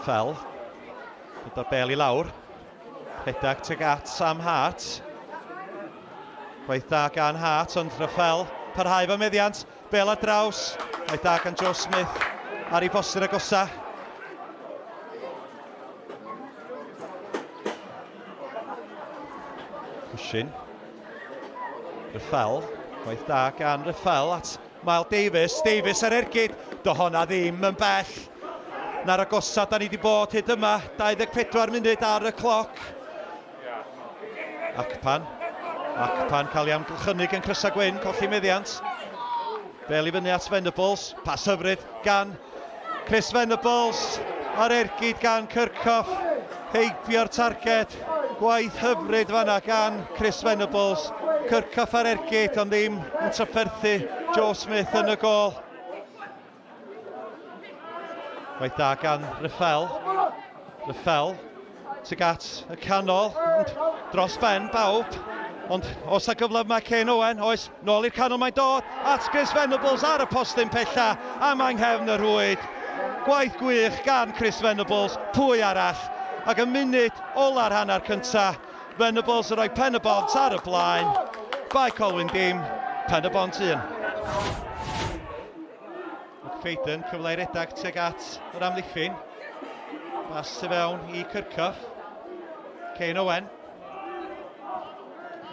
Rafael. Dod â'r bel i lawr. Rhedeg tuag at Sam Hart. Gwaith da gan Hart, ond Rafael parhau fo meddiant. Bel ar draws. Gwaith da gan Joe Smith ar ei bostur agosa. Cwshin. Rafael. Gwaith da gan Rafael at Miles Davies. Davies ar ergyd. Do honna ddim yn bell. Na'r agosa da ni wedi bod hyd yma. 24 munud ar y cloc. Akpan. Akpan cael ei amgylchynu gan Crysa Gwyn, colli meddiant. Bel i fyny at Venables. Pas hyfryd gan Chris Venables. Ar ergyd gan Kirchhoff. Heibio'r targed. Gwaith hyfryd fanna gan Chris Venables. Kirchhoff ar ergyd, ond ddim yn trafferthu Joe Smith yn y gol. Gwaith da gan Rafael. Rafael tuag at y canol, ond dros ben bawb. Ond os a gyfle mae Ken Owen, oes, nôl i'r canol mae'n dod, at Chris Venables ar y postyn pella, a mae'n nghefn y rhwyd. Gwaith gwych gan Chris Venables, pwy arall? Ac y munud ola'r hanner cynta, Venables yn rhoi Pen y Bont ar y blaen. Bae Colwyn dim, Pen y Bont 1. McFadden, cyfle i redag tuag at yr amddiffyn. Bas tu fewn i Kirchhoff. Kane Owen.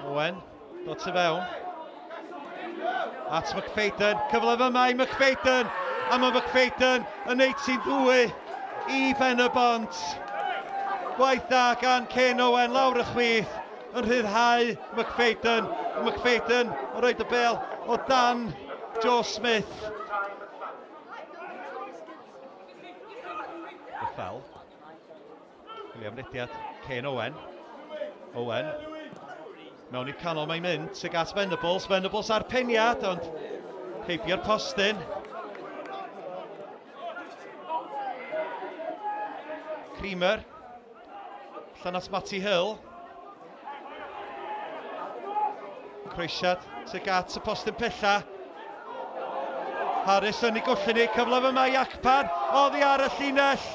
Owen, dod tu fewn. At McFadden, cyfle fyma i McFadden. A mae McFadden yn neud sy'n ddwy i Ben y Bont. Gwaith da gan Kane Owen lawr y chwith yn rhyddhau McFadden. McFadden yn rhoi y bel o dan Joe Smith. Rafael. William Rediad, Kane Owen. Owen. Mewn i'r canol mae'n mynd, tuag at Venables. Venables ar peniad, ond heibio'r postyn. Creamer. Allan at Matty Hill. Croesiad tuag at y postyn pella. Harris yn ei gollyn ni, cyfle fyma i Akpan, oddi ar y llinell.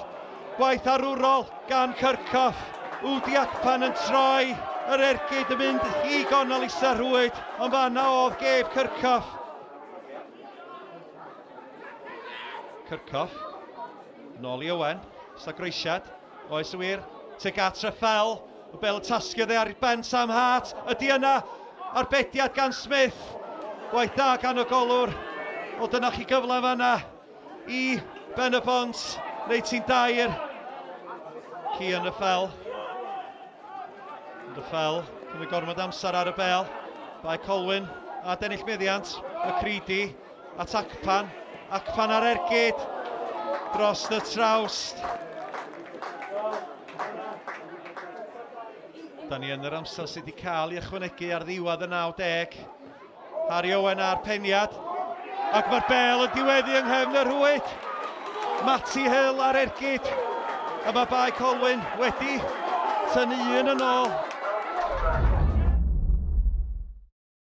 Gwaith arwrol gan Kirchhoff. Udi Akpan yn troi yr ergyd yn mynd i gonol isa rhwyd, ond fanna oedd Gabe Kirchhoff. Kirchhoff, nôl i Owen, sa groesiad. Oes y wir, tuag at Rafael, y bel y tasgu dde ar ben Sam Hart, ydy yna, arbediad gan Smith, gwaith da gan y golwr, o dyna chi gyfle fanna i Ben y Bont, neu ti'n dair, Cian Rafael, Rafael, cymryd gormod amser ar y bel, Bae Colwyn a dennill meddiant, McCready, At Akpan. Akpan ar ergyd dros y trawst. Da ni yn yr amser sydd wedi cael ei ychwanegu ar ddiwedd y 90. Harry Owen ar peniad. Ac mae'r bel yn diweddu yng nghefn y rhwyd. Matty Hill ar ergyd. A mae Bae Colwyn wedi tynnu un yn ôl.